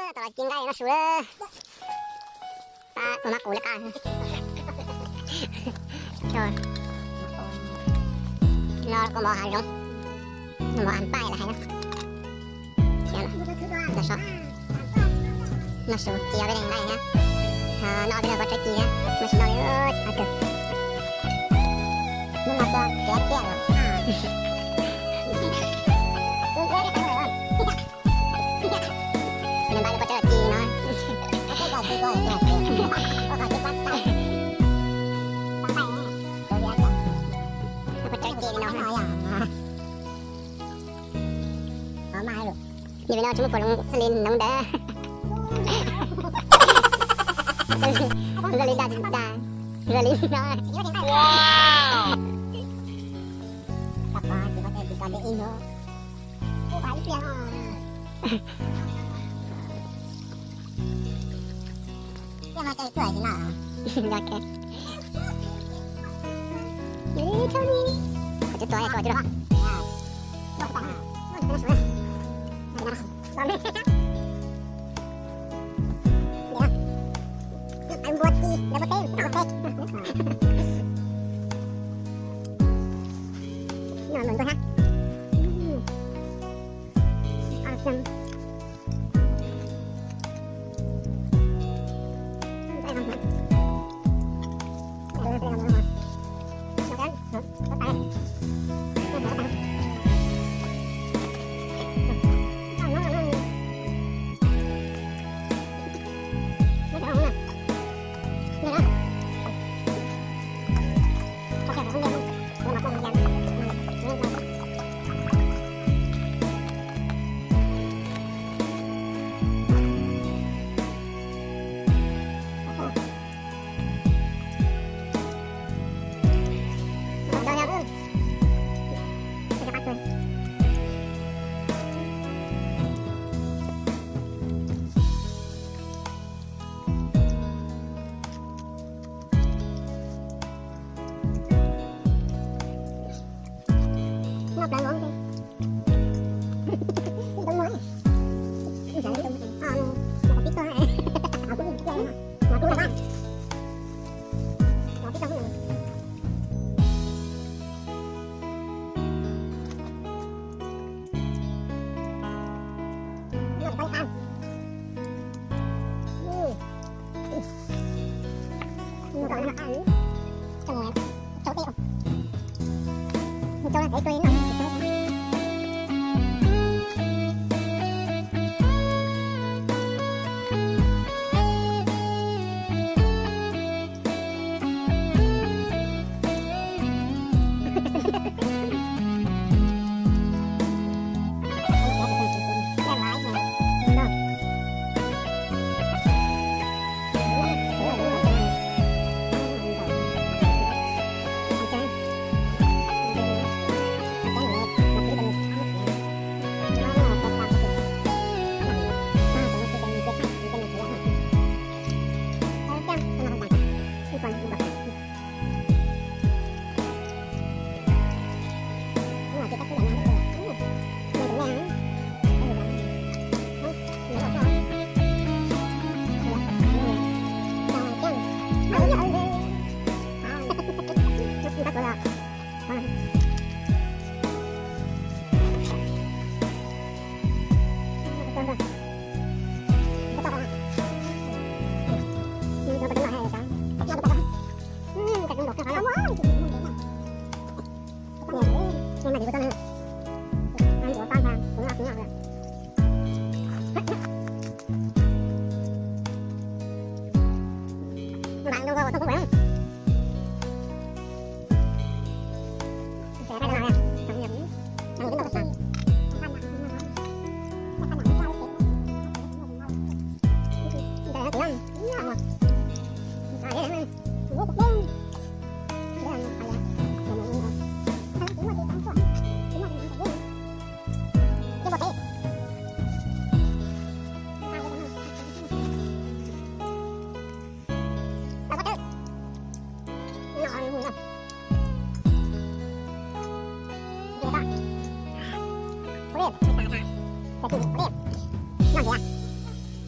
Tab tom los ci nqaij noj su lawm. Pab ua mab qus lawv qab. No kua mov hav zoov, no mov hav npaij lawv hais na. Noj su, ci ob peb leeg nqaij thiab. Noj ob peb leeg pob tsawb ci thiab, muaj tsis noj li, tsis qab kawg. Hnub no tua tiav tiaj lawm. Nws npaj lub pob tsawb ci no. Pob tsawb ci li no. Nim no tsis muaj puas loov xab li noov ntawd. Xab li daj daj, xab li no.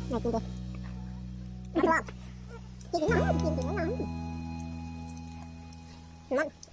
Nai ci nte. Ci nte. Ci nte.